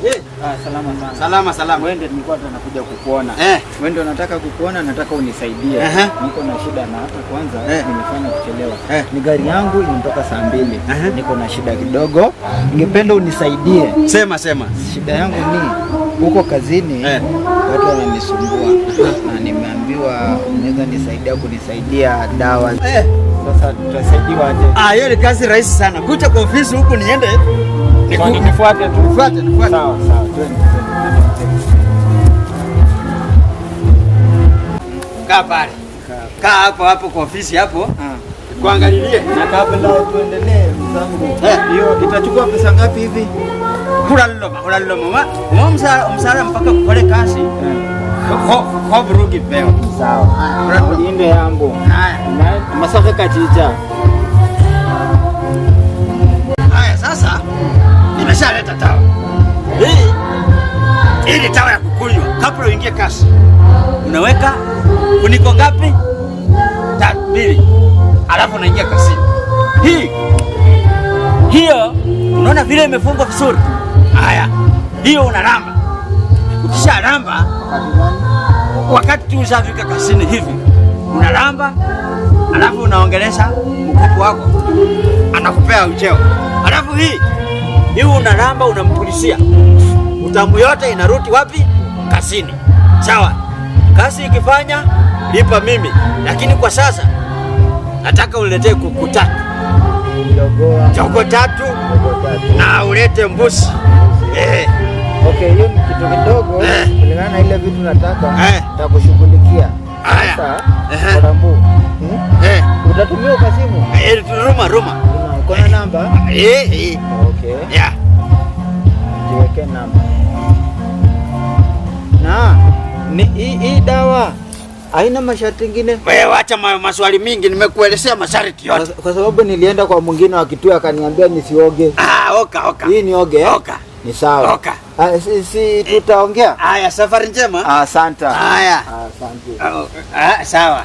Eh, Ah, salama sana. salama salama. Wewe ndio nilikuwa nakuja kukuona. Eh. Wewe ndio nataka kukuona, nataka unisaidie. Niko na shida na hata kwanza nimefanya kuchelewa. Ni gari yangu imetoka saa 2. Niko na shida kidogo. Ningependa unisaidie. Sema sema. Shida yangu ni huko kazini watu wananisumbua na nimeambiwa unaweza nisaidia kunisaidia dawa. Sasa tutasaidiwa aje? Ah, hiyo ni kazi rahisi sana. Kuja kwa ofisi huku niende. Nifuate tu. Nifuate, nifuate. Sawa sawa, twende twende. Kaa pale. Kaa hapo hapo kwa ofisi hapo. Ah. Kuangalilie. Na kabla tuendelee mzangu, hiyo itachukua pesa ngapi hivi? Hulaloma, hulaloma. Wa msara msara mpaka kukole kazi. Ho ho burugi peo. Sawa. Ulinde yangu. Haya. Na masaka kachicha. Haya sasa nimeshaleta tawa. Hii ni tawa ya kukunywa kabla uingie kazi. Unaweka funiko ngapi? Tatu, mbili. Alafu unaingia kazini. Hii hiyo unaona vile imefungwa vizuri. Haya, hiyo unalamba. Ukishalamba wakati tu ushafika kazini hivi unalamba, alafu unaongelesha mkubwa wako anakupea ucheo. Alafu hii unalamba, unampulizia utamu yote inarudi wapi? Kazini. Sawa, kazi ikifanya lipa mimi, lakini kwa sasa nataka uniletee kuku 3, Jogoo. jogoo 3 Jogoo 3. na ulete mbuzi. Okay, hiyo ni kitu kidogo kulingana na ile vitu nataka nitakushughulikia. Haya. Sasa Ehe. Korambu. Utatumia kwa simu? Ruma ruma. Uko na namba? Eh. Okay. Yeah. Jiweke namba. Na ni hii dawa haina masharti mengine? Wewe acha maswali mingi, nimekuelezea masharti yote. Kwa sababu nilienda kwa mwingine wa kituo akaniambia nisioge. Ah, oka oka. Hii nioge eh? Oka. Ni sawa. Oka. Ah, si tutaongea? Haya, safari njema. Asante. Haya. Asante. Ah, sawa.